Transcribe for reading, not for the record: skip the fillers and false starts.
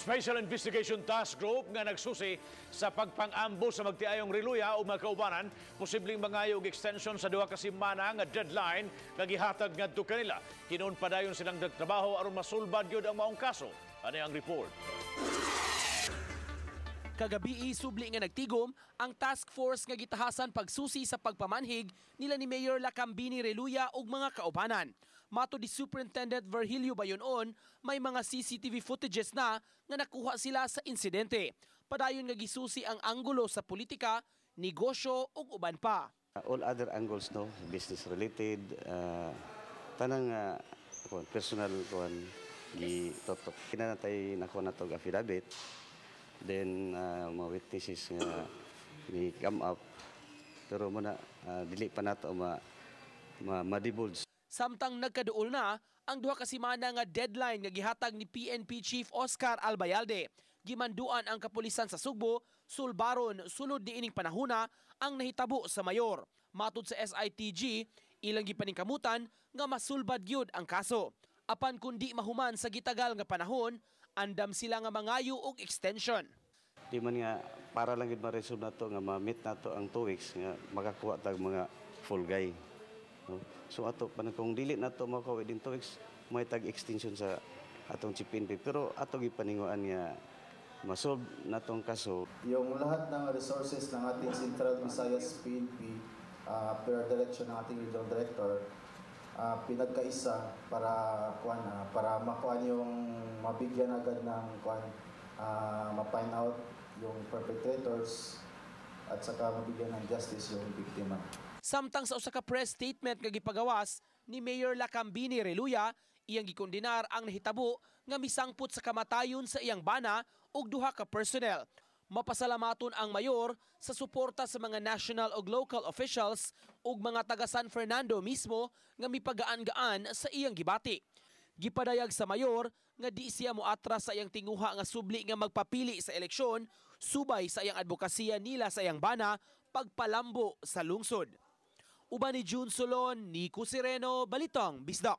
Special Investigation Task Group nga nagsusi sa pagpang-ambo sa magtiayong Reluya o mga kaubanan, posibleng mangayo og extension sa 2 ka semana nga deadline nga gihatag ngadto kanila. Hinuon padayon silang nagtrabaho aron masulbad gyud ang maong kaso. Ano ang report? Kagabi, subli nga nagtigom ang task force nga gitahasan pagsusi sa pagpamanhig nila ni Mayor Lakambini Reluya ug mga kaubanan. Matod ni Superintendent Virgilio Bayonon, may mga CCTV footages na nga nakuha sila sa insidente. Padayon nga gisusi ang anggulo sa politika, negosyo ug uban pa. All other angles, no, business related, tanang kuan, personal kuan gi totok. Kinanatay nakuha na to affidavit, then mga witnesses nga ni come up, pero muna dili pa nato ma-divulge. Samtang nagkaduol na ang 2 ka semana nga deadline nga gihatag ni PNP Chief Oscar Albayalde, gimanduan ang kapulisan sa Sugbo, sulbaron sulod niining panahona ang nahitabo sa mayor. Matud sa SITG, ilang gipaningkamutan nga masulbad gyud ang kaso. Apan kung di mahuman sa gitagal nga panahon, andam sila nga mangayo og extension. Di man nga para lang gid ma-resolve nato nga ma-meet nato ang 2 weeks nga makakuha tag mga full guy. No? So ato pa kung dili nato makuha within 2 weeks, may tag extension sa atong Chief PNP, pero ato gipaninguan nga masolve natong kaso. Yung lahat ng resources ng ating Central Visayas PNP, per direction ng ating regional director, pinagkaisa para kuan para makuan yung mabigyan agad ng kuan, ma-find out yung perpetrators at saka mabigyan ng justice yung biktima. Samtang sa usa ka press statement nga gipagawas ni Mayor Lakambini Reluya, iyang gikondenar ang nahitabo nga misangpot sa kamatayon sa iyang bana ug duha ka personnel. Mapasalamaton ang mayor sa suporta sa mga national ug local officials ug mga taga San Fernando mismo nga mipagaan-gaan sa iyang gibati. Gipadayag sa mayor nga di siya moatras sa iyang tinguha nga subli nga magpapili sa eleksyon subay sa iyang advokasya nila sa iyang bana pagpalambo sa lungsod. Uban ni June Solon, Nico Sereno, Balitang Bisdak.